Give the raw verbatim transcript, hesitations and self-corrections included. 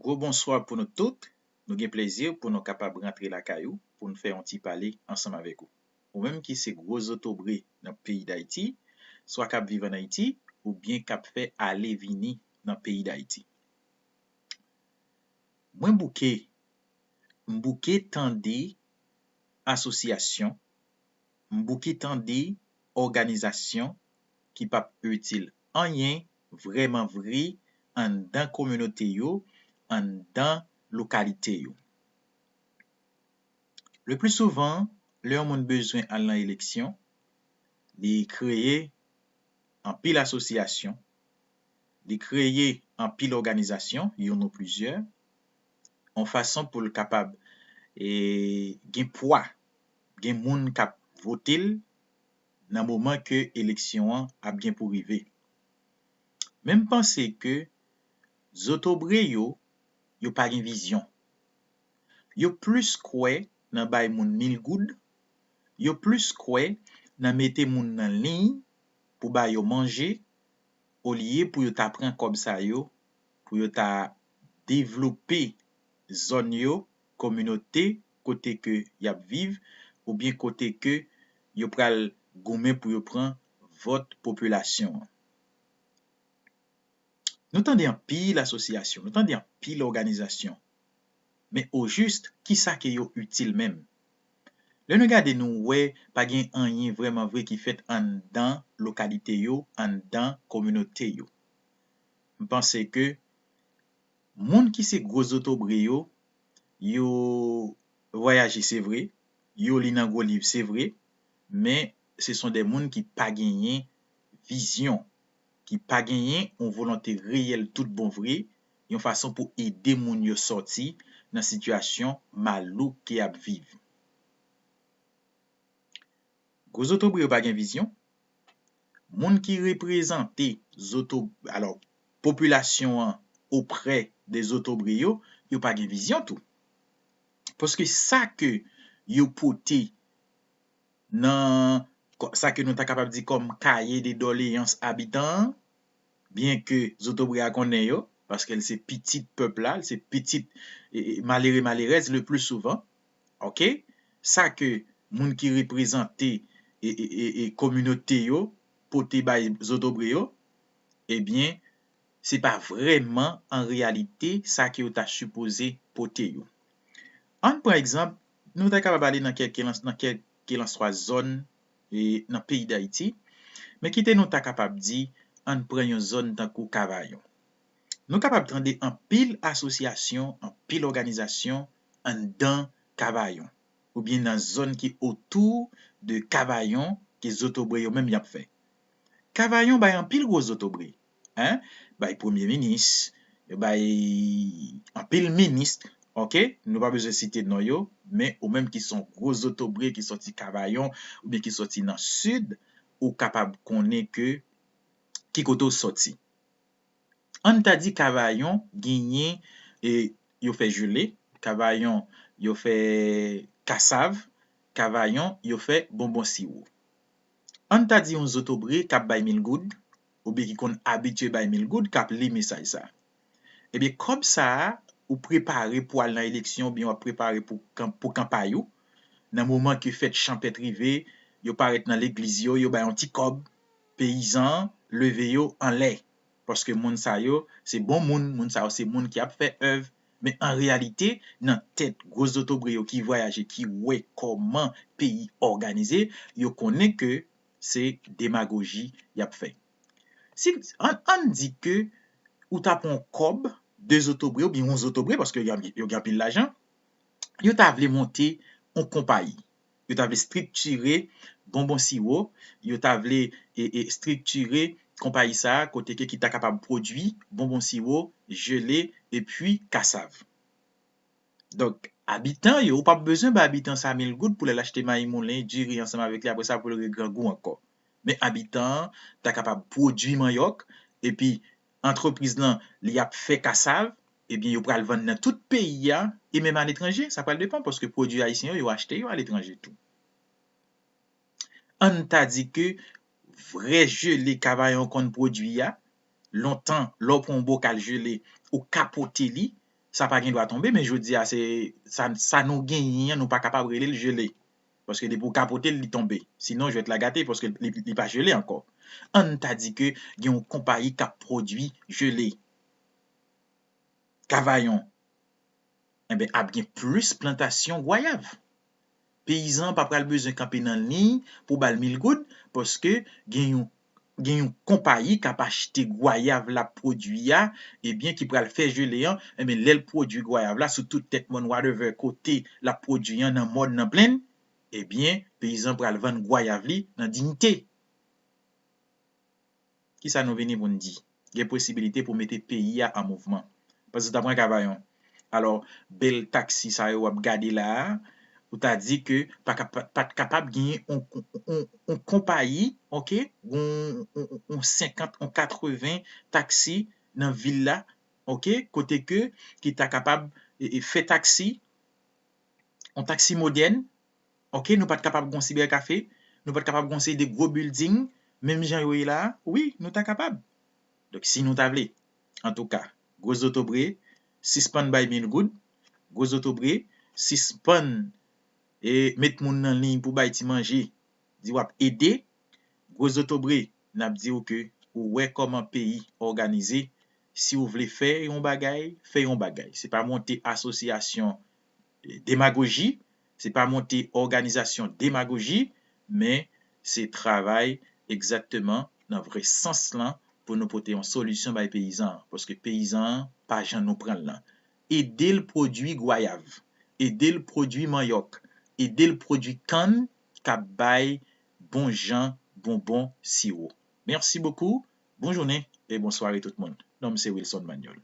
Gwo bonswa pou nou tout. Nou gen plezi pou nou kapab rantre lakay ou pou n fè yon ti pale ansanm avèk ou. Ou menm ki se gwo zotobre nan peyi Dayiti, swa k ap viv ann Ayiti, oubyen k ap fè ale vini nan peyi Dayiti. Mwen bouke, m bouke tande asosyasyon, m bouke tande òganizasyon ki p ap itil anyen vrèman vre anndan kominote yo, anndan lokalite yo. Le pli souvan, lè yon moun bezwen al nan eleksyon, li kreye anpil asosyasyon, li kreye anpil òganizasyon, youn ou plizyè, yon fason pou l kapab e, gen pwa, gen moun k ap vote l nan moman ke eleksyon an ap gen pou rive. Men m panse ke zotobre yo, yo pa gen vizyon. Yo plis kwè nan bay moun mil goud, yo plis kwè nan mete moun nan liy pou ba yo manje, olye pou yo ta pran kòb sa yo, pou yo ta devlope zòn yo, kominote kote ke y ap viv, oubyen kote ke yo pral goumen pou yo pran vòt popilasyon an. Nou tande anpil asosyasyon, nou tande anpil òganizasyon. Men ojis, kisa ke yo itil menm? Lè nou gade, nou wè pa gen anyen vrèman vre ki fèt anndan lokalite yo, anndan kominote yo. M panse ke moun ki se gwo zotobre yo, yo vwayaje, se vre, yo li nan gwo liv, se vre, men se son de moun ki pa genyen vizyon, ki pa genyen yon volonte reyèl tout bon vre, yon fason pou ede moun yo sòti nan sitiyasyon malouk ke y ap viv. Gwo zotobre yo pa gen vizyon. Moun ki reprezante zoto, alò, popilasyon an oprè de zotobre yo, yo pa gen vizyon tou. Paske sa ke yo pote nan kò-, sa ke nou ta kapab di kòm kaye de doleyans abitan an, byen ke zotobre a konnen yo, paske l se pitit pèp la, l se pitit e, e, malere, malerèz le pli souvan, oke? Sa ke moun ki reprezante e, e, e, e kominote yo pote bay zotobre yo, ebyen, se pa vrèman an reyalite sa ke yo ta sipoze pote yo. Ann pran egzanp, nou ta kapab ale nan kèlke, nan kèlkelanswa zòn e, nan peyi Dayiti, men kite nou ta kapab di, ann pran yon zòn tankou Kavayon. Nou kapab tande anpil asosyasyon, anpil òganizasyon anndan Kavayon, oubyen nan zòn ki otou de Kavayon ke zotobre yo menm y ap fè. Kavayon bay anpil gwo zotobre, en, bay premye minis, yo bay anpil minis, oke? Nou pa bezwen site non yo, men ou menm ki se yon gwo zotobre ki sòti Kavayon oubyen ki sòti nan Sid, ou kapab konnen ke ki kote w sòti. Ann ta di Kavayon genyen, e, yo fè jele, Kavayon yo fè kasav, Kavayon yo fè bonbon siwo. Ann ta di yon zotobre k ap bay mil goud, oubyen ki konn abitye bay mil goud, k ap li mesaj sa. Ebyen, kòb sa a, ou prepare pou al nan eleksyon, oubyen w ap prepare pou kan-, pou kanpay ou, nan moman ke fèt chanpèt rive, yo parèt nan legliz yo, yo bay yon ti kòb, peyizan an leve yo anlè. Paske moun sa yo, se bon moun, moun sa yo, se moun ki ap fè èv. Men an reyalite, nan tèt gwo zotobre yo ki vwayaje, ki wè kòman peyi òganize, yo konnen ke se demagoji y ap fè. Si, ann, ann di ke ou ta pran yon kòb de zotobre oubyen yon zotobre, paske yo gen, yo gen anpil lajan, yo ta vle monte yon konpayi. Yo ta vle estriktire bonbon siwo, yo ta vle e, e, estriktire konpayi sa a, kote ke ki ta kapab pwodui bonbon siwo, jele, epi kasav. Donk, abitan yo, ou p ap bezwen ba abitan sa mil goud pou l al achte mayi moulen, diri ansanm avèk li, apre sa pou l regrangou ankò. Men abitan an ta kapab pwodui manyòk, epi antrepriz lan, li ap fè kasav, ebyen, yo pral vann nan tout peyi a, e menm aletranje, sa pral depann, paske pwodui ayisyen yo, yo achte yo aletranje tou. Ann ta di ke vrè jele Kavayon konn pwodui a, lontan, lè w pran yon bokal jele, ou ka pote li, Sa pa gen dwa tonbe, men jodi a, se sa, sa nou genyen an, nou pa kapab rele l jele. Paske depi w kapote l, li tonbe. Sinon, jwèt la gate, paske li, li pa jele ankò. Ann ta di ke gen yon konpayi k ap pwodui jele. Kavayon, enben, ap gen plis plantasyon gwayav. Peyizan an pa pral bezwen kanpe nan liy pou ba l mil goud, paske gen yon, gen yon konpayi k ap achte gwayav l ap pwodui a, ebyen, ki pral fè jele an, enben, lè l pwodui gwayav la sou tout tèt mòn, whatever, kote l ap pwodui an, nan mòn, nan plenn, ebyen, peyizan pral vann gwayav li nan diyite. Kisa nou vini pou n di? Gen posibilite pou mete peyi a an mouvman. Paske w ta pran Kavayon. Alò, bèl taksi sa yo w ap gade la a, ou ta di ke pa ka, pa, pa t kapab genyen yon, yon, yon, yon konpayi, oke, yon, yon, yon senkant, yon katreven taksi nan vil la, oke, kote ke ki ta kapab e, e, fè taksi, yon taksi modèn, oke, nou pa t kapab gon sibèkafe, nou pa t kapab gon seri de gwo bilding, menm jan yo ye la a, wi, nou ta kapab. Donk, si nou ta vle. Antouka, gwo zotobre, sispann bay mil goud, gwo zotobre, sispann e met moun nan liy pou bay ti manje, di w ap ede, gwo zotobre, n ap di w ke ou wè kòman peyi òganize, si w vle fè yon bagay, fè yon bagay. Se pa monte asosyasyon demagoji, se pa monte òganizasyon demagoji, men se travay egzakteman nan vrè sans lan pou nou pote yon solisyon bay peyizan an, paske peyizan an pa jan nou pran l lan. Ede l pwodui gwayav, ede l pwodui manyòk, ede l pwodui kann k ap bay bon jan bonbon siwo. Mèsi bokou, bon jounen e bon sware tout moun. Non m se Wilson Magnol.